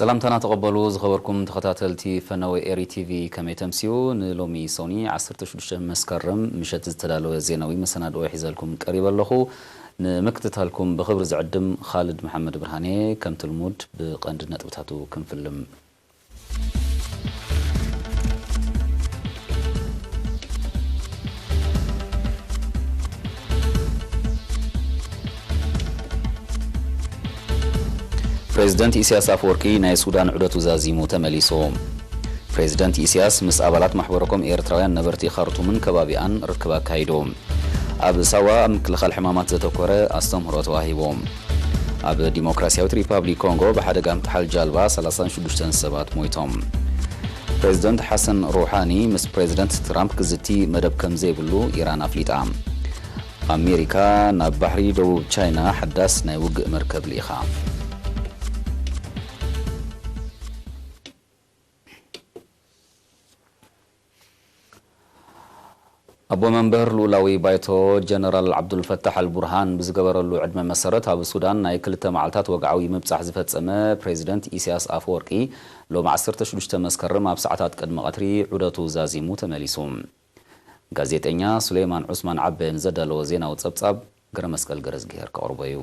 ሰላምታና ተቐበሉ ዝኸበርኩም ተኸታተልቲ ፈነወ ኤሪ ቲቪ፣ ከመይ ተምስዩ? ንሎሚ ሰኒ ዓሰርተ ሽዱሽተ መስከረም ምሸት ዝተዳለወ ዜናዊ መሰናድኦ ሒዘልኩም ቀሪበ ኣለኹ። ንምክትታልኩም ብኽብሪ ዝዕድም ኻልድ መሓመድ ብርሃኔ። ከምቲ ልሙድ ብቐንዲ ነጥብታቱ ክንፍልም። ፕሬዚደንት ኢሳያስ ኣፈወርቂ ናይ ሱዳን ዑደቱ ዛዚሙ ተመሊሱ። ፕሬዚደንት ኢሳያስ ምስ ኣባላት ማሕበረኮም ኤርትራውያን ነበርቲ ካርቱምን ከባቢኣን ርክብ ኣካይዱ። ኣብ ሳዋ ኣብ ምክልኻል ሕማማት ዘተኮረ ኣስተምህሮ ተዋሂቡ። ኣብ ዲሞክራሲያዊት ሪፓብሊክ ኮንጎ ብሓደጋ ምጥሓል ጃልባ ሰላሳን ሽዱሽተን ሰባት ሞይቶም። ፕሬዚደንት ሓሰን ሩሓኒ ምስ ፕሬዚደንት ትራምፕ ክዝቲ መደብ ከም ዘይብሉ ኢራን ኣፍሊጣ። ኣሜሪካ ናብ ባሕሪ ደቡብ ቻይና ሓዳስ ናይ ውግእ መርከብ ልኢኻ። ኣቦ መንበር ልኡላዊ ባይቶ ጀነራል ዓብዱልፈታሕ ኣልቡርሃን ብዝገበረሉ ዕድመ መሰረት ኣብ ሱዳን ናይ ክልተ መዓልታት ወግዓዊ ምብጻሕ ዝፈጸመ ፕሬዚደንት ኢሳያስ ኣፈወርቂ ሎም ዓሰርተ ሽዱሽተ መስከረም ኣብ ሰዓታት ቅድሚ ቀትሪ ዑደቱ ዛዚሙ ተመሊሱ። ጋዜጠኛ ሱሌይማን ዑስማን ዓበ ንዘዳለዎ ዜናዊ ጸብጻብ ገረመስቀል ገረዝግሄር ከቕርቦ እዩ።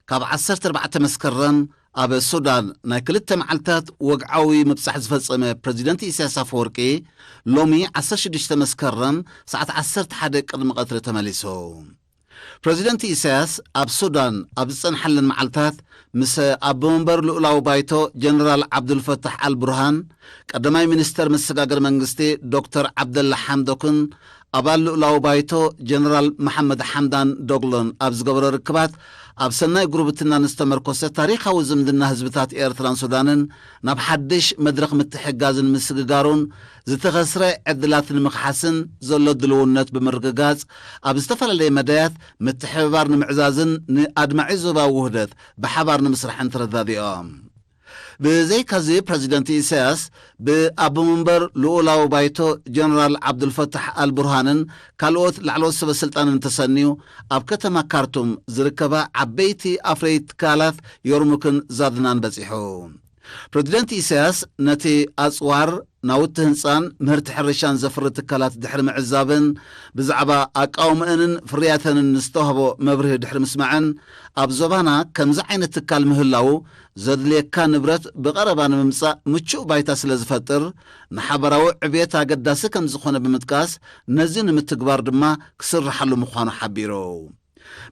ካብ ዓሰርተ ኣርባዕተ መስከረም ኣብ ሱዳን ናይ ክልተ መዓልታት ወግዓዊ ምብጻሕ ዝፈጸመ ፕረዚደንት ኢሳያስ ኣፈወርቂ ሎሚ ዓሰርተ ሽዱሽተ መስከረም ሰዓት ዓሰርተ ሓደ ቅድሚ ቀትሪ ተመሊሱ። ፕረዚደንት ኢሳያስ ኣብ ሱዳን ኣብ ዝጸንሓለን መዓልታት ምስ ኣቦ መንበር ልኡላዊ ባይቶ ጀነራል ዓብዱልፈታሕ ኣልቡርሃን፣ ቀዳማይ ሚኒስተር መሰጋገሪ መንግስቲ ዶክተር ዓብደላ ሓምዶክን ኣባል ልኡላዊ ባይቶ ጀነራል መሓመድ ሓምዳን ዶግሎን ኣብ ዝገበሮ ርክባት፣ ኣብ ሰናይ ጉርብትና ንዝተመርኮሰ ታሪኻዊ ዝምድና ህዝብታት ኤርትራን ሱዳንን ናብ ሓድሽ መድረኽ ምትሕግጋዝን ምስግጋሩን ዝተኸስረ ዕድላት ንምኽሓስን ዘሎ ድልውነት ብምርግጋጽ፣ ኣብ ዝተፈላለየ መዳያት ምትሕብባር ንምዕዛዝን ንኣድማዒ ዞባዊ ውህደት ብሓባር ንምስራሕን ተረዳዲኦም። ብዘይካዚ፣ ፕረዚደንት ኢሳያስ ብኣቦ መንበር ልኡላዊ ባይቶ ጀነራል ዓብዱልፈታሕ ኣልቡርሃንን ካልኦት ላዕለዎት ሰበ ስልጣንን ተሰንዩ ኣብ ከተማ ካርቱም ዝርከባ ዓበይቲ ኣፍረይቲ ትካላት ዮርሙክን ዛድናን በጺሑ። ፕረዚደንት ኢሳያስ ነቲ ኣጽዋር፣ ናውቲ ህንጻን ምህርቲ ሕርሻን ዘፍሪ ትካላት ድሕሪ ምዕዛብን ብዛዕባ ኣቃውምአንን ፍርያተንን ንዝተዋህቦ መብርሂ ድሕሪ ምስማዕን፣ ኣብ ዞባና ከምዚ ዓይነት ትካል ምህላዉ ዘድልየካ ንብረት ብቐረባ ንምምጻእ ምቹእ ባይታ ስለ ዝፈጥር፣ ንሓበራዊ ዕብየት ኣገዳሲ ከም ዝኾነ ብምጥቃስ፣ ነዚ ንምትግባር ድማ ክስርሓሉ ምዃኑ ሓቢሩ።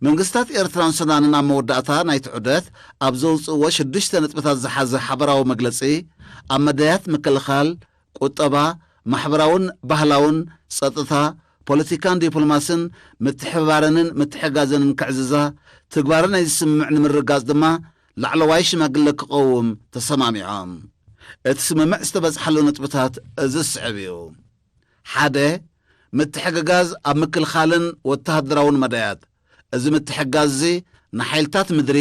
መንግስታት ኤርትራን ሱዳንን ኣብ መወዳእታ ናይቲ ዑደት ኣብ ዘውጽእዎ ሽዱሽተ ነጥብታት ዝሓዘ ሓበራዊ መግለጺ፣ ኣብ መዳያት ምክልኻል፣ ቁጠባ፣ ማሕበራውን ባህላውን፣ ጸጥታ፣ ፖለቲካን ዲፕሎማስን ምትሕብባረንን ምትሕጋዘንን ክዕዝዛ፣ ትግባረ ናይዚ ስምምዕ ንምርጋጽ ድማ ላዕለዋይ ሽማግለ ክቐውም ተሰማሚዖም። እቲ ስምምዕ ዝተበጽሓሉ ነጥብታት እዚ ዝስዕብ እዩ። ሓደ፣ ምትሕግጋዝ ኣብ ምክልኻልን ወተሃደራውን መዳያት። እዚ ምትሕጋዝ እዚ ንሓይልታት ምድሪ፣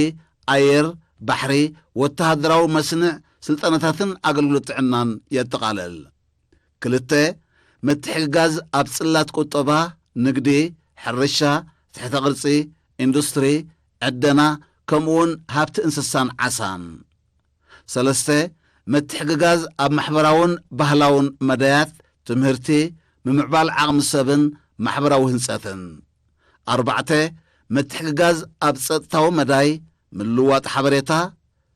ኣየር፣ ባሕሪ፣ ወተሃደራዊ መስንዕ፣ ስልጠናታትን ኣገልግሎት ጥዕናን የጠቓልል። ክልተ፣ ምትሕግጋዝ ኣብ ጽላት ቁጠባ፣ ንግዲ፣ ሕርሻ፣ ትሕተ ቅርጺ፣ ኢንዱስትሪ፣ ዕደና፣ ከምኡውን ሃብቲ እንስሳን ዓሳን። ሰለስተ፣ ምትሕግጋዝ ኣብ ማሕበራውን ባህላውን መዳያት፣ ትምህርቲ፣ ምምዕባል ዓቕሚ ሰብን ማሕበራዊ ህንጸትን። ኣርባዕተ፣ ምትሕግጋዝ ኣብ ጸጥታዊ መዳይ፣ ምልውዋጥ ሓበሬታ፣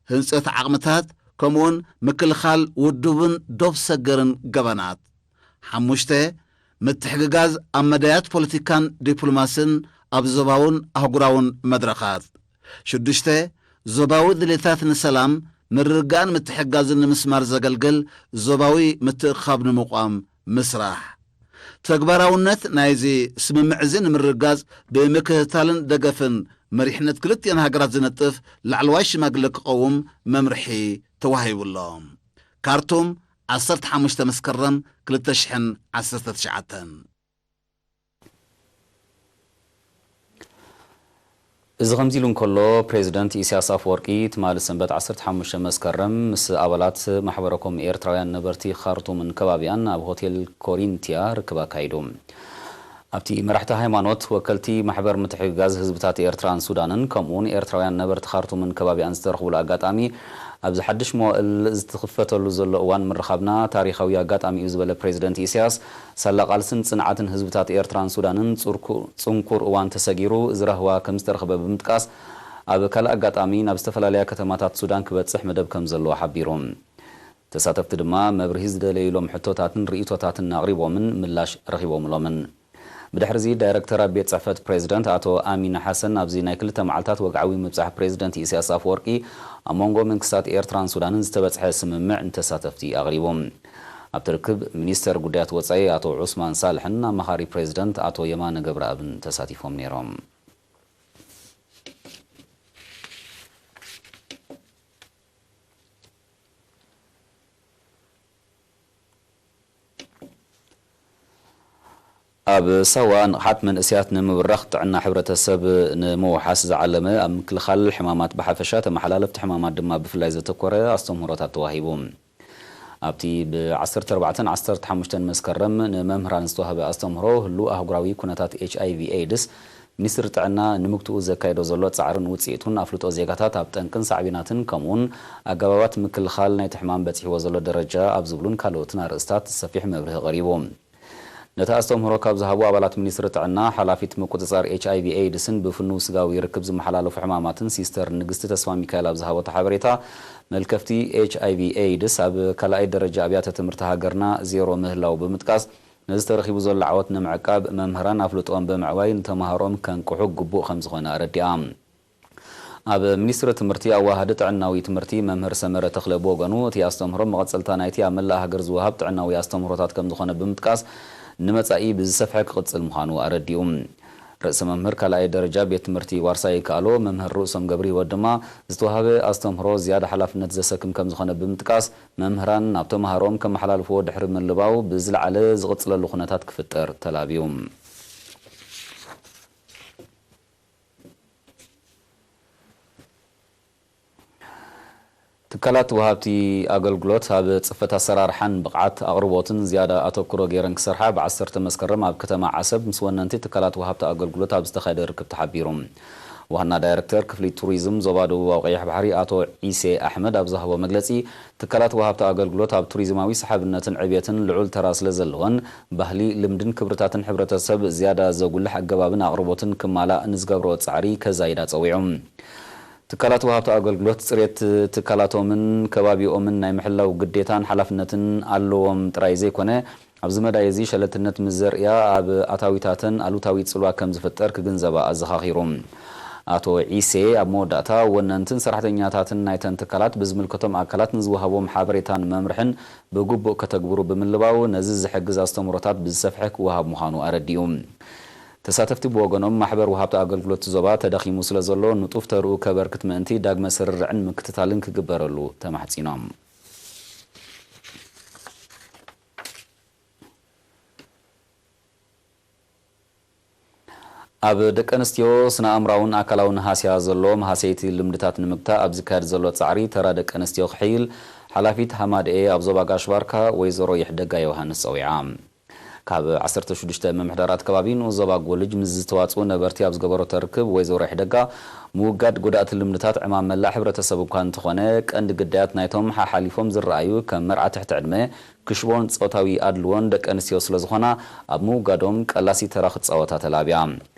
ህንጸት ዓቕምታት፣ ከምኡውን ምክልኻል ውዱብን ዶብ ሰገርን ገበናት። ሓሙሽተ፣ ምትሕግጋዝ ኣብ መዳያት ፖለቲካን ዲፕሎማስን ኣብ ዞባውን ኣህጉራውን መድረኻት። ሽዱሽተ፣ ዞባዊ ድሌታት ንሰላም፣ ምርግጋእን ምትሕግጋዝን ንምስማር ዘገልግል ዞባዊ ምትእኽኻብ ንምቋም ምስራሕ። ተግባራውነት ናይዚ ስምምዕ እዚ ንምርግጋጽ ብምክትታልን ደገፍን መሪሕነት ክልቲኣን ሃገራት ዝነጥፍ ላዕለዋይ ሽማግለ ክቐውም መምርሒ ተዋሂቡ ኣሎ። ካርቱም፣ ዓሰርተ ሓሙሽተ መስከረም ክልተ ሽሕን ዓሰርተ ትሽዓተን። እዚ ከምዚ ኢሉ እንከሎ፣ ፕሬዚደንት ኢሳያስ ኣፈወርቂ ትማሊ ሰንበት ዓሰርተ ሓሙሽተ መስከረም ምስ ኣባላት ማሕበረኮም ኤርትራውያን ነበርቲ ካርቱምን ከባቢኣን ኣብ ሆቴል ኮሪንቲያ ርክብ ኣካይዱ። ኣብቲ መራሕቲ ሃይማኖት፣ ወከልቲ ማሕበር ምትሕግጋዝ ህዝብታት ኤርትራን ሱዳንን፣ ከምኡውን ኤርትራውያን ነበርቲ ካርቱምን ከባቢኣን ዝተረኽቡሉ ኣጋጣሚ፣ ኣብዚ ሓድሽ መዋእል ዝትኽፈተሉ ዘሎ እዋን ምርኻብና ታሪኻዊ ኣጋጣሚ እዩ ዝበለ ፕሬዝደንት ኢሳያስ፣ ሳላ ቃልስን ጽንዓትን ህዝብታት ኤርትራን ሱዳንን ጽርኩ-፣ ጽንኩር እዋን ተሰጊሩ እዚ ራህዋ ከም ዝተረኽበ ብምጥቃስ፣ ኣብ ካልእ ኣጋጣሚ ናብ ዝተፈላለያ ከተማታት ሱዳን ክበጽሕ መደብ ከም ዘለዎ ሓቢሩ። ተሳተፍቲ ድማ መብርሂ ዝደለዩሎም ሕቶታትን ርእይቶታትን ኣቕሪቦምን ምላሽ ረኺቦምሎምን። ብድሕርዚ ዳይረክተር ኣብ ቤት ጽሕፈት ፕሬዝደንት ኣቶ ኣሚን ሓሰን ኣብዚ ናይ ክልተ መዓልታት ወግዓዊ ምብጻሕ ፕሬዝደንት ኢሳያስ ኣፈወርቂ ኣብ መንጎ መንግስታት ኤርትራን ሱዳንን ዝተበጽሐ ስምምዕ ንተሳተፍቲ ኣቕሪቡ። ኣብቲ ርክብ ሚኒስተር ጉዳያት ወጻኢ ኣቶ ዑስማን ሳልሕን ኣማኻሪ ፕሬዝደንት ኣቶ የማነ ገብረኣብን ተሳቲፎም ነይሮም። ኣብ ሳዋ ንቕሓት መንእሰያት ንምብራኽ ጥዕና ሕብረተሰብ ንምውሓስ ዝዓለመ ኣብ ምክልኻል ሕማማት ብሓፈሻ ተመሓላለፍቲ ሕማማት ድማ ብፍላይ ዘተኮረ ኣስተምህሮታት ተዋሂቡ። ኣብቲ ብ14 ዓሰርተ ሓሙሽተ መስከረም ንመምህራን ዝተዋህበ ኣስተምህሮ ህሉው ኣህጉራዊ ኩነታት ኤች ኣይ ቪ ኤድስ ሚኒስትሪ ጥዕና ንምግትኡ ዘካየዶ ዘሎ ጻዕርን ውጽኢቱን ኣፍልጦ ዜጋታት ኣብ ጠንቅን ሳዕቤናትን ከምኡውን ኣገባባት ምክልኻል ናይቲ ሕማም በጺሕዎ ዘሎ ደረጃ ኣብ ዝብሉን ካልኦትን ኣርእስታት ሰፊሕ መብርሂ ቀሪቡ። ነቲ ኣስተምህሮ ካብ ዝሃቡ ኣባላት ሚኒስትሪ ጥዕና ሓላፊት ምቁጽጻር ኤች ኣይ ቪ ኤድስን ብፍኑው ስጋዊ ርክብ ዝመሓላለፉ ሕማማትን ሲስተር ንግስቲ ተስፋ ሚካኤል ኣብ ዝሃበቶ ሓበሬታ መልከፍቲ ኤች ኣይ ቪ ኤድስ ኣብ ካልኣይ ደረጃ ኣብያተ ትምህርቲ ሃገርና ዜሮ ምህላው ብምጥቃስ ነዚ ተረኺቡ ዘሎ ዓወት ንምዕቃብ መምህራን ኣፍልጦኦም ብምዕባይ ንተምሃሮኦም ከንቅሑ ግቡእ ከም ዝኾነ ኣረዲኣ። ኣብ ሚኒስትሪ ትምህርቲ ኣዋሃዲ ጥዕናዊ ትምህርቲ መምህር ሰመረ ተኽለ ብወገኑ እቲ ኣስተምህሮ መቐጸልታ ናይቲ ኣብ መላእ ሃገር ዝወሃብ ጥዕናዊ ኣስተምህሮታት ከም ዝኾነ ብምጥቃስ ንመጻኢ ብዝሰፍሐ ክቕጽል ምዃኑ ኣረዲኡ። ርእሰ መምህር ካልኣይ ደረጃ ቤት ትምህርቲ ዋርሳይ ይከኣሎ መምህር ርእሶም ገብረ ህይወት ድማ ዝተዋህበ ኣስተምህሮ ዝያዳ ሓላፍነት ዘሰክም ከም ዝኾነ ብምጥቃስ መምህራን ናብ ተምሃሮኦም ከመሓላልፍዎ ድሕሪ ምልባው ብዝለዓለ ዝቕጽለሉ ኩነታት ክፍጠር ተላብዩ። ትካላት ወሃብቲ ኣገልግሎት ኣብ ጽፈት ኣሰራርሓን ብቕዓት ኣቕርቦትን ዝያዳ ኣተኩሮ ገይረን ክሰርሓ ብ10 መስከረም ኣብ ከተማ ዓሰብ ምስ ወነንቲ ትካላት ወሃብቲ ኣገልግሎት ኣብ ዝተኻየደ ርክብ ተሓቢሩ። ዋና ዳይረክተር ክፍሊ ቱሪዝም ዞባ ደቡባዊ ቀይሕ ባሕሪ ኣቶ ዒሴ ኣሕመድ ኣብ ዝሃቦ መግለጺ፣ ትካላት ወሃብቲ ኣገልግሎት ኣብ ቱሪዝማዊ ሰሓብነትን ዕብየትን ልዑል ተራ ስለ ዘለወን፣ ባህሊ፣ ልምድን ክብርታትን ሕብረተሰብ ዝያዳ ዘጉልሕ ኣገባብን ኣቕርቦትን ክማላእ ንዝገብሮ ጻዕሪ ከዛይዳ ጸዊዑ። ትካላት ወሃብቲ ኣገልግሎት ጽሬት ትካላቶምን ከባቢኦምን ናይ ምሕላው ግዴታን ሓላፍነትን ኣለዎም ጥራይ ዘይኮነ፣ ኣብዚ መዳይ እዚ ሸለልትነት ምስ ዘርእያ ኣብ ኣታዊታተን ኣሉታዊ ጽልዋ ከም ዝፍጠር ክግንዘባ ኣዘኻኺሩ። ኣቶ ዒሴ ኣብ መወዳእታ፣ ወነንትን ሰራሕተኛታትን ናይተን ትካላት ብዝምልከቶም ኣካላት ንዝወሃቦም ሓበሬታን መምርሕን ብግቡእ ከተግብሩ ብምልባው፣ ነዚ ዝሕግዝ ኣስተምህሮታት ብዝሰፍሐ ክወሃብ ምዃኑ ኣረዲኡ። ተሳተፍቲ ብወገኖም፣ ማሕበር ወሃብቲ ኣገልግሎት ዞባ ተዳኺሙ ስለ ዘሎ፣ ንጡፍ ተርኡ ከበርክት ምእንቲ ዳግመ ስርርዕን ምክትታልን ክግበረሉ ተማሕጺኖም። ኣብ ደቂ ኣንስትዮ ስነ ኣእምራውን ኣካላውን ሃስያ ዘሎ መሃሰይቲ ልምድታት ንምግታእ ኣብ ዝካየድ ዘሎ ጻዕሪ፣ ተራ ደቂ ኣንስትዮ ክሕይል ሓላፊት ሃማደኤ ኣብ ዞባ ጋሽ ባርካ ወይዘሮ ይሕደጋ ዮሃንስ ጸዊዓ። ካብ ዓሰርተ ሽዱሽተ ምምሕዳራት ከባቢ ንኡስ ዞባ ጎልጅ ምስ ዝተዋጽኡ ነበርቲ ኣብ ዝገበረቶ ርክብ ወይዘሮ ይሕደጋ፣ ምውጋድ ጎዳእቲ ልምድታት ዕማም መላእ ሕብረተሰብ እኳ እንተኾነ፣ ቀንዲ ግዳያት ናይቶም ሓሓሊፎም ዝረኣዩ ከም መርዓ ትሕቲ ዕድመ፣ ክሽቦን ጾታዊ ኣድልዎን ደቂ ኣንስትዮ ስለ ዝኾና፣ ኣብ ምውጋዶም ቀላሲ ተራ ክጻወታ ተላብያ።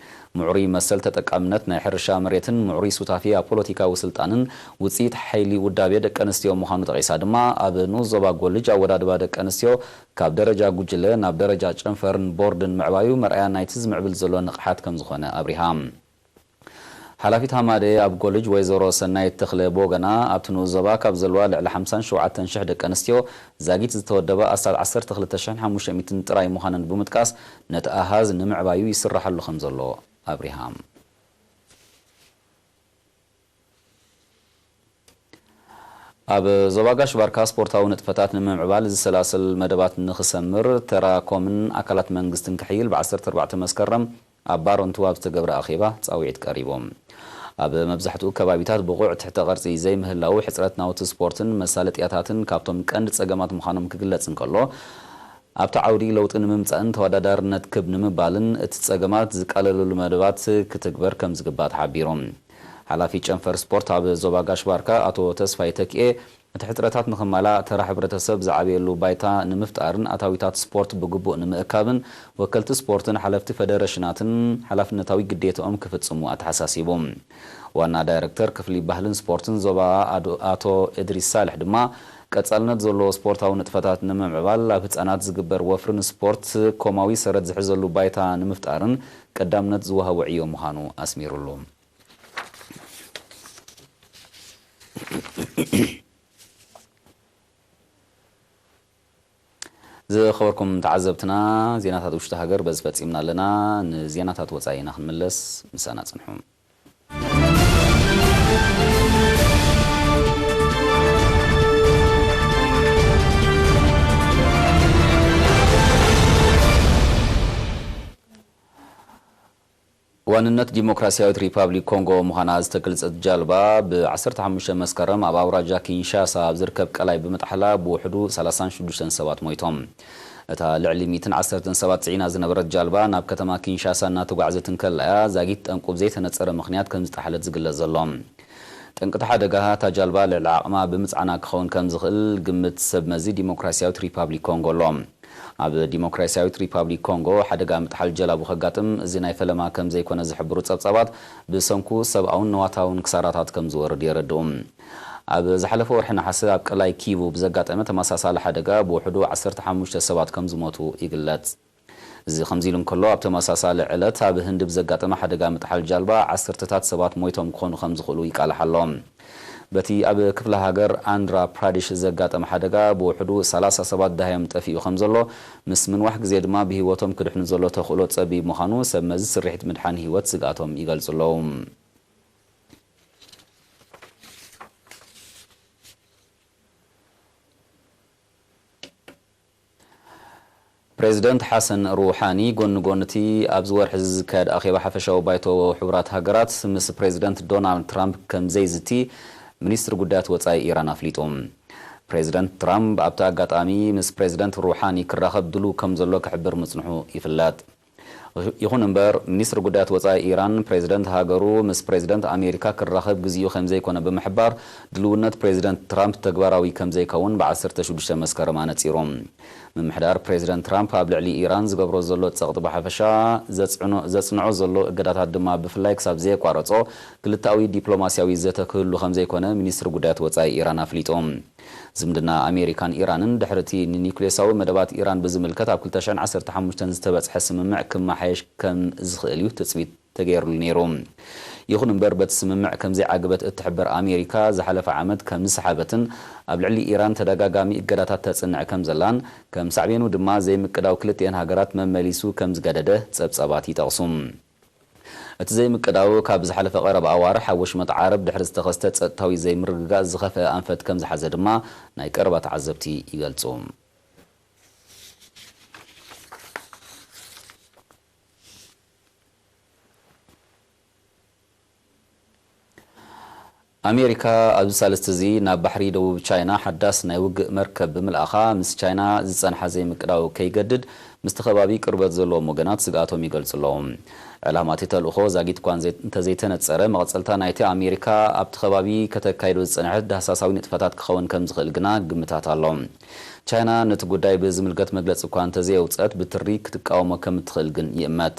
ምዕሩይ መሰል ተጠቃምነት ናይ ሕርሻ መሬትን ምዕሩይ ሱታፌ ኣብ ፖለቲካዊ ስልጣንን ውጽኢት ሓይሊ ውዳቤ ደቂ ኣንስትዮ ምዃኑ ጠቒሳ ድማ፣ ኣብ ንኡስ ዞባ ጎልጅ ኣወዳድባ ደቂ ኣንስትዮ ካብ ደረጃ ጉጅለ ናብ ደረጃ ጨንፈርን ቦርድን ምዕባዩ መርኣያ ናይቲ ዝምዕብል ዘሎ ንቕሓት ከም ዝኾነ ኣብሪሃ። ሓላፊት ሃማደኤ ኣብ ኮሌጅ ወይዘሮ ሰናይት ተኽለ ብወገና፣ ኣብቲ ንኡስ ዞባ ካብ ዘለዋ ልዕሊ ሓምሳን ሸውዓተን ሽሕ ደቂ ኣንስትዮ ዛጊት ዝተወደባ ኣስታት ዓሰርተ ክልተ ሽሕን ሓሙሽተ ሚእትን ጥራይ ምዃነን ብምጥቃስ፣ ነቲ ኣሃዝ ንምዕባዩ ይስራሓሉ ከም ዘሎ ኣብሪሃ። ኣብ ዞባ ጋሽ ባርካ ስፖርታዊ ንጥፈታት ንምምዕባል ዝሰላሰል መደባት ንኽሰምር ተራ ኮምን ኣካላት መንግስትን ክሕይል ብ ዓሰርተ ኣርባዕተ መስከረም ኣብ ባረንቱ ኣብ ዝተገብረ ኣኼባ ጻውዒት ቀሪቡ። ኣብ መብዛሕትኡ ከባቢታት ብቑዕ ትሕተ ቅርጺ ዘይምህላው፣ ሕጽረት ናውቲ ስፖርትን መሳለጥያታትን ካብቶም ቀንዲ ጸገማት ምዃኖም ክግለጽ እንከሎ፣ ኣብቲ ዓውዲ ለውጢ ንምምጻእን ተወዳዳርነት ክብ ንምባልን እቲ ጸገማት ዝቃለለሉ መደባት ክትግበር ከም ዝግባእ ተሓቢሩ። ሓላፊ ጨንፈር ስፖርት ኣብ ዞባ ጋሽ ባርካ ኣቶ ተስፋይ ተኪኤ፣ እቲ ሕጽረታት ንኽማላእ፣ ተራ ሕብረተሰብ ዝዓበየሉ ባይታ ንምፍጣርን ኣታዊታት ስፖርት ብግቡእ ንምእካብን፣ ወከልቲ ስፖርትን ሓለፍቲ ፈደረሽናትን ሓላፍነታዊ ግዴታኦም ክፍጽሙ ኣተሓሳሲቡ። ዋና ዳይረክተር ክፍሊ ባህልን ስፖርትን ዞባ ኣዶ-፣ ኣቶ እድሪስ ሳልሕ ድማ፣ ቀጻልነት ዘለዎ ስፖርታዊ ንጥፈታት ንምምዕባል፣ ኣብ ህጻናት ዝግበር ወፍሪ ንስፖርት ኮማዊ ሰረት ዝሕዘሉ ባይታ ንምፍጣርን ቀዳምነት ዝወሃቦ ዕዮ ምዃኑ ኣስሚሩሉ። ዝኸበርኩም ተዓዘብትና፣ ዜናታት ውሽጢ ሃገር በዚ ፈጺምና ኣለና። ንዜናታት ወጻኢ ኢና ክንምለስ፣ ምሳና ጽንሑ። ዋንነት ዲሞክራሲያዊት ሪፓብሊክ ኮንጎ ምዃና ዝተገልጸት ጃልባ፣ ብ ዓሰርተ ሓሙሽተ መስከረም ኣብ ኣውራጃ ኪንሻሳ ኣብ ዝርከብ ቀላይ ብምጥሓላ ብውሕዱ ሰላሳን ሽዱሽተን ሰባት ሞይቶም። እታ ልዕሊ ሚእትን ዓሰርተን ሰባት ጽዒና ዝነበረት ጃልባ ናብ ከተማ ኪንሻሳ እናተጓዕዘት እንከላ እያ ዛጊት ጠንቁ ብዘይተነጸረ ምኽንያት ከም ዝጠሓለት ዝግለጽ ዘሎ። ጠንቂ እቲ ሓደጋ፣ እታ ጃልባ ልዕሊ ዓቕማ ብምጽዓና ክኸውን ከም ዝኽእል ግምት ሰብ መዚ ዲሞክራሲያዊት ሪፓብሊክ ኮንጎ ኣሎ። ኣብ ዲሞክራሲያዊት ሪፓብሊክ ኮንጎ፣ ሓደጋ ምጥሓል ጀላቡ ከጋጥም እዚ ናይ ፈለማ ከም ዘይኮነ ዝሕብሩ ጸብጻባት፣ ብሰንኩ ሰብኣውን ነዋታውን ክሳራታት ከም ዝወርድ የረድኡ። ኣብ ዝሓለፈ ወርሒ ነሓሰ ኣብ ቀላይ ኪቡ ብዘጋጠመ ተመሳሳሊ ሓደጋ ብውሕዱ ዓሰርተ ሓሙሽተ ሰባት ከም ዝሞቱ ይግለጽ። እዚ ከምዚ ኢሉ እንከሎ፣ ኣብ ተመሳሳሊ ዕለት ኣብ ህንዲ ብዘጋጠመ ሓደጋ ምጥሓል ጃልባ ዓሰርተታት ሰባት ሞይቶም ክኾኑ ከም ዝኽእሉ ይቃላሕ ኣሎ። በቲ ኣብ ክፍለ ሃገር ኣንድራ ፕራዲሽ ዘጋጠመ ሓደጋ ብውሕዱ ሰላሳ ሰባት ደሃዮም ጠፊኡ ከም ዘሎ፣ ምስ ምንዋሕ ግዜ ድማ ብህይወቶም ክድሕኑ ዘሎ ተኽእሎ ጸቢብ ምዃኑ ሰብ መዚ ስርሒት ምድሓን ህይወት ስግኣቶም ይገልጹ ኣለዉ። ፕሬዚደንት ሓሰን ሩሓኒ ጎኒ ጎኒ እቲ ኣብዚ ወርሒ እዚ ዝካየድ ኣኼባ ሓፈሻዊ ባይቶ ሕቡራት ሃገራት ምስ ፕሬዚደንት ዶናልድ ትራምፕ ከም ዘይዝቲ ሚኒስትሪ ጉዳያት ወጻኢ ኢራን ኣፍሊጡ። ፕሬዚደንት ትራምፕ ኣብቲ ኣጋጣሚ ምስ ፕሬዚደንት ሩሓኒ ክራኸብ ድሉው ከም ዘሎ ክሕብር ምጽንሑ ይፍለጥ። ይኹን እምበር፣ ሚኒስትሪ ጉዳያት ወጻኢ ኢራን፣ ፕሬዚደንት ሃገሩ ምስ ፕሬዚደንት ኣሜሪካ ክራኸብ ግዚኡ ከም ዘይኮነ ብምሕባር፣ ድልውነት ፕሬዚደንት ትራምፕ ተግባራዊ ከም ዘይከውን ብ ዓሰርተ ሽዱሽተ መስከረም ኣነጺሩ። ምምሕዳር ፕሬዚደንት ትራምፕ ኣብ ልዕሊ ኢራን ዝገብሮ ዘሎ ጸቕጢ ብሓፈሻ ዘጽዕኖ-፣ ዘጽንዖ ዘሎ እገዳታት ድማ ብፍላይ ክሳብ ዘየቋረጾ ክልተኣዊ ዲፕሎማስያዊ ዘተ ክህሉ ከም ዘይኮነ ሚኒስትሪ ጉዳያት ወጻኢ ኢራን ኣፍሊጡ። ዝምድና ኣሜሪካን ኢራንን ድሕሪ እቲ ንኒኩሌሳዊ መደባት ኢራን ብዝምልከት ኣብ ክልተ ሽሕን ዓሰርተ ሓሙሽተን ዝተበጽሐ ስምምዕ ክመሓየሽ ከም ዝኽእል እዩ ትጽቢት ተገይሩሉ ነይሩ። ይኹን እምበር፣ በቲ ስምምዕ ከም ዘይዓገበት እትሕብር ኣሜሪካ፣ ዝሓለፈ ዓመት ከም ዝሰሓበትን ኣብ ልዕሊ ኢራን ተደጋጋሚ እገዳታት ተጽንዕ ከም ዘላን፣ ከም ሳዕቤኑ ድማ ዘይምቅዳው ክልቲኤን ሃገራት መመሊሱ ከም ዝገደደ ጸብጻባት ይጠቕሱ። እቲ ዘይምቅዳው፣ ካብ ዝሓለፈ ቀረባ ኣዋርሕ ኣብ ወሽመጥ ዓረብ ድሕሪ ዝተኸስተ ጸጥታዊ ዘይምርግጋእ ዝኸፍአ ኣንፈት ከም ዝሓዘ ድማ ናይ ቀረባ ተዓዘብቲ ይገልጹ። ኣሜሪካ ኣብዚ ሳልስቲ እዚ ናብ ባሕሪ ደቡብ ቻይና ሓዳስ ናይ ውግእ መርከብ ብምልኣኻ፣ ምስ ቻይና ዝጸንሓ ዘይምቅዳው ከይገድድ፣ ምስቲ ከባቢ ቅርበት ዘለዎም ወገናት ስግኣቶም ይገልጹ ኣለዉ። ዕላማ እቲ ተልእኾ ዛጊት እኳ እንዘይ-፣ እንተዘይተነጸረ፣ መቐጸልታ ናይቲ ኣሜሪካ ኣብቲ ከባቢ ከተካይዶ ዝጸንሐት ዳህሳሳዊ ንጥፈታት ክኸውን ከም ዝኽእል ግና ግምታት ኣሎ። ቻይና ነቲ ጉዳይ ብዝምልከት መግለጺ እኳ እንተዘየውጸት፣ ብትሪ ክትቃወሞ ከም እትኽእል ግን ይእመት።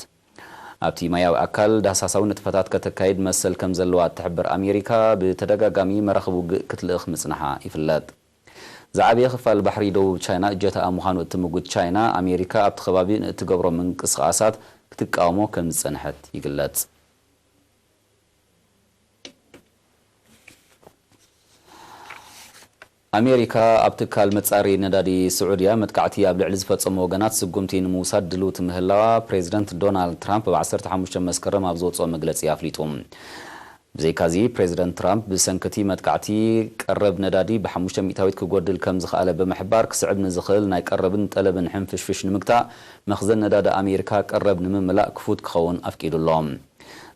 ኣብቲ ማያዊ ኣካል ዳህሳሳዊ ንጥፈታት ከተካይድ መሰል ከም ዘለዋ እትሕብር ኣሜሪካ፣ ብተደጋጋሚ መራኽብ ውግእ ክትልእኽ ምጽንሓ ይፍለጥ። ዝዓበየ ክፋል ባሕሪ ደቡብ ቻይና እጀታኣ ምዃኑ እትምጉት ቻይና፣ ኣሜሪካ ኣብቲ ከባቢ ንእትገብሮ ምንቅስቓሳት ክትቃወሞ ከም ዝጸንሐት ይግለጽ። ኣሜሪካ ኣብ ትካል መጻሪ ነዳዲ ስዑድያ መጥቃዕቲ ኣብ ልዕሊ ዝፈጸሙ ወገናት ስጉምቲ ንምውሳድ ድልውቲ ምህላዋ ፕሬዚደንት ዶናልድ ትራምፕ ብ ዓሰርተ ሓሙሽተ መስከረም ኣብ ዘውጽኦ መግለጺ ኣፍሊጡ። ብዘይካዚ፣ ፕሬዚደንት ትራምፕ ብሰንኪ እቲ መጥቃዕቲ ቀረብ ነዳዲ ብ ሓሙሽተ ሚእታዊት ክጎድል ከም ዝኸኣለ ብምሕባር፣ ክስዕብ ንዝኽእል ናይ ቀረብን ጠለብን ሕንፍሽፍሽ ንምግታእ፣ መኽዘን ነዳዲ ኣሜሪካ ቀረብ ንምምላእ ክፉት ክኸውን ኣፍቂዱ ኣሎ።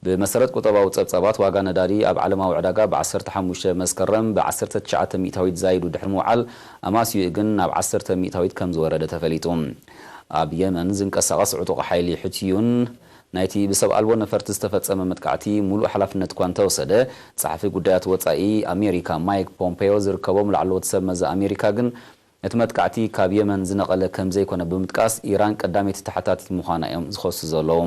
ብመሰረት ቁጠባዊ ጸብጻባት፣ ዋጋ ነዳዲ ኣብ ዓለማዊ ዕዳጋ ብ ዓሰርተ ሓሙሽተ መስከረም ብ ዓሰርተ ትሽዓተ ሚእታዊት ዛይዱ ድሕሪ ምውዓል፣ ኣማስይኡ ግን ናብ ዓሰርተ ሚእታዊት ከም ዝወረደ ተፈሊጡ። ኣብ የመን ዝንቀሳቐስ ዕጡቕ ሓይሊ ሑቲዩን ናይቲ ብሰብ ኣልቦ ነፈርቲ ዝተፈጸመ መጥቃዕቲ ሙሉእ ሓላፍነት እኳ እንተወሰደ፣ ጸሓፊ ጉዳያት ወጻኢ ኣሜሪካ ማይክ ፖምፔዮ ዝርከቦም ላዕለዎት ሰብ መዚ ኣሜሪካ ግን እቲ መጥቃዕቲ ካብ የመን ዝነቐለ ከም ዘይኮነ ብምጥቃስ፣ ኢራን ቀዳመይቲ ተሓታቲት ምዃና እዮም ዝኸሱ ዘለዉ።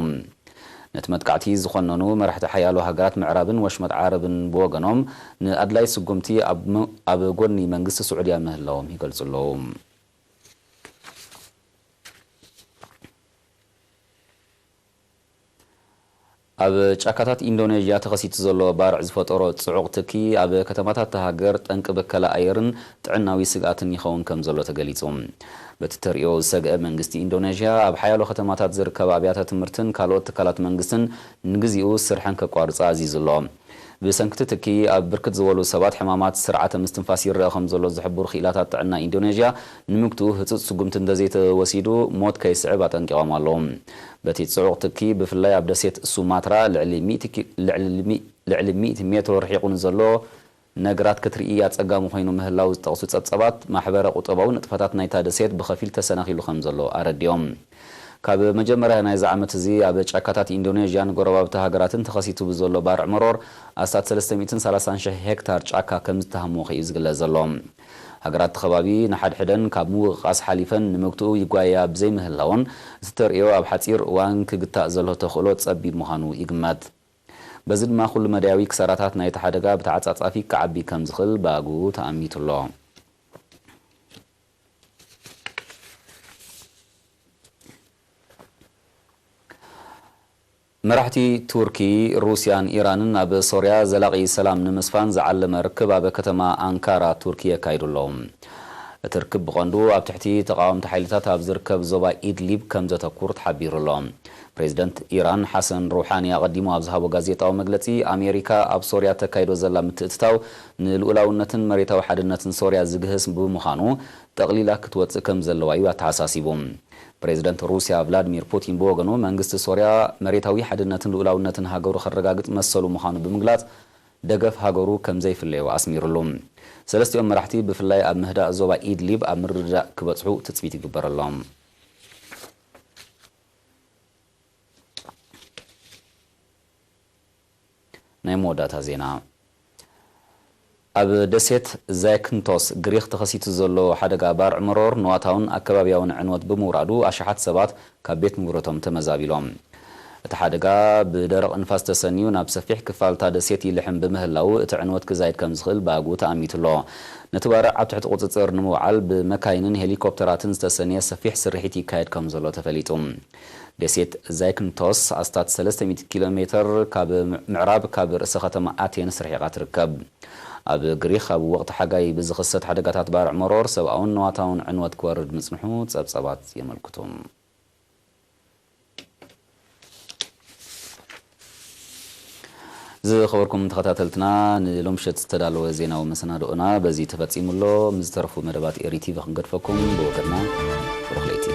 ነቲ መጥቃዕቲ ዝኾነኑ መራሕቲ ሓያሎ ሃገራት ምዕራብን ወሽመጥ ዓረብን ብወገኖም፣ ንኣድላይ ስጉምቲ ኣብ መ-፣ ኣብ ጎኒ መንግስቲ ስዑድያ ምህላዎም ይገልጹ ኣለዉ። ኣብ ጫካታት ኢንዶኔዥያ ተኸሲቱ ዘሎ ባርዕ ዝፈጠሮ ጽዑቕ ትኪ፣ ኣብ ከተማታት እታ ሃገር ጠንቂ በከላ ኣየርን ጥዕናዊ ስግኣትን ይኸውን ከም ዘሎ ተገሊጹ። በቲ ተርእዮ ዝሰግአ መንግስቲ ኢንዶኔዥያ፣ ኣብ ሓያሎ ከተማታት ዝርከባ ኣብያተ ትምህርትን ካልኦት ትካላት መንግስትን ንግዚኡ ስርሐን ከቋርጻ ኣዚዙ ኣሎ። ብሰንኪ እቲ ትኪ፣ ኣብ ብርክት ዝበሉ ሰባት ሕማማት ስርዓተ ምስትንፋስ ይረአ ከም ዘሎ ዝሕብሩ ክኢላታት ጥዕና ኢንዶኔዥያ፣ ንምግትኡ ህጹጽ ስጉምቲ እንተዘይተወሲዱ፣ ሞት ከይስዕብ ኣጠንቂቖም ኣለዉ። በቲ ጽዑቕ ትኪ፣ ብፍላይ ኣብ ደሴት ሱማትራ ልዕሊ ሚእቲ ኪ-፣ ልዕሊ ሚ-፣ ልዕሊ ሚእቲ ሜትሮ ርሒቑ ንዘሎ ነገራት ክትርኢ ኣጸጋሚ ኮይኑ ምህላው ዝጠቕሱ ጸብጸባት፣ ማሕበረ ቁጠባዊ ንጥፈታት ናይታ ደሴት ብኸፊል ተሰናኺሉ ከም ዘሎ ኣረዲኦም። ካብ መጀመርያ ናይዚ ዓመት እዚ ኣብ ጫካታት ኢንዶኔዥያን ጎረባብቲ ሃገራትን ተኸሲቱ ብዘሎ ባርዕ መሮር፣ ኣስታት ሰለስተ ሚእትን ሰላሳን ሽሕ ሄክታር ጫካ ከም ዝተሃሞኸ እዩ ዝግለጽ ዘሎ። ሃገራት እቲ ከባቢ ንሓድሕደን ካብ ምውቕቓስ ሓሊፈን ንምግትኡ ይጓየያ ብዘይምህላውን፣ እቲ ተርእዮ ኣብ ሓጺር እዋን ክግታእ ዘሎ ተኽእሎ ጸቢብ ምዃኑ ይግመት። በዚ ድማ ኩሉ መዳያዊ ክሳራታት ናይቲ ሓደጋ ብተዓጻጻፊ ክዓቢ ከም ዝኽእል ባጉ ተኣሚቱ ኣሎ። መራሕቲ ቱርኪ፣ ሩስያን ኢራንን ኣብ ሶርያ ዘላቒ ሰላም ንምስፋን ዝዓለመ ርክብ ኣብ ከተማ ኣንካራ ቱርኪ የካይዱ ኣለዉ። እቲ ርክብ ብቐንዱ ኣብ ትሕቲ ተቓወምቲ ሓይልታት ኣብ ዝርከብ ዞባ ኢድሊብ ከም ዘተኩር ተሓቢሩ ኣሎ። ፕሬዚደንት ኢራን ሓሰን ሩሓኒ ኣቐዲሙ ኣብ ዝሃቦ ጋዜጣዊ መግለጺ፣ ኣሜሪካ ኣብ ሶርያ ተካይዶ ዘላ ምትእትታው ንልኡላውነትን መሬታዊ ሓድነትን ሶርያ ዝግህስ ብምዃኑ፣ ጠቕሊላ ክትወጽእ ከም ዘለዋ እዩ ኣተሓሳሲቡ። ፕሬዚደንት ሩስያ ቭላድሚር ፑቲን ብወገኑ፣ መንግስቲ ሶርያ መሬታዊ ሓድነትን ልኡላውነትን ሃገሩ ከረጋግጽ መሰሉ ምዃኑ ብምግላጽ፣ ደገፍ ሃገሩ ከም ዘይፍለዮ ኣስሚሩሉ። ሰለስቲኦም መራሕቲ ብፍላይ ኣብ ምህዳእ ዞባ ኢድሊብ ኣብ ምርድዳእ ክበጽሑ ትጽቢት ይግበረሎም። ናይ መወዳእታ ዜና። ኣብ ደሴት ዛይክንቶስ ግሪኽ ተኸሲቱ ዘሎ ሓደጋ ባርዕ መሮር ንዋታውን ኣከባብያውን ዕንወት ብምውራዱ ኣሽሓት ሰባት ካብ ቤት ንብረቶም ተመዛቢሎም። እቲ ሓደጋ ብደረቕ ንፋስ ተሰንዩ ናብ ሰፊሕ ክፋል እታ ደሴት ይልሕም ብምህላው እቲ ዕንወት ክዛይድ ከም ዝኽእል ባጉ ተኣሚቱ ኣሎ። ነቲ ባርዕ ኣብ ትሕቲ ቁጽጽር ንምውዓል ብመካይንን ሄሊኮፕተራትን ዝተሰንየ ሰፊሕ ስርሒት ይካየድ ከም ዘሎ ተፈሊጡ። ደሴት ዛይክንቶስ ኣስታት ሰለስተ ሚእቲ ኪሎ ሜተር ካብ ምዕራብ ካብ ርእሰ ከተማ ኣቴንስ ርሒቓ ትርከብ። ኣብ ግሪኽ ኣብ ወቕቲ ሓጋይ ብዝኽሰት ሓደጋታት ባርዕ መሮር ሰብኣውን ንዋታውን ዕንወት ክወርድ ምጽንሑ ጸብጸባት የመልክቱ። ዝኸበርኩም ተኸታተልትና፣ ንሎምሸት ዝተዳለወ ዜናዊ መሰናድኦና በዚ ተፈጺሙ ኣሎ። ምስ ዝተረፉ መደባት ኤሪ ቲቪ ክንገድፈኩም። ብወገንና ብሩኽ ለይቲ።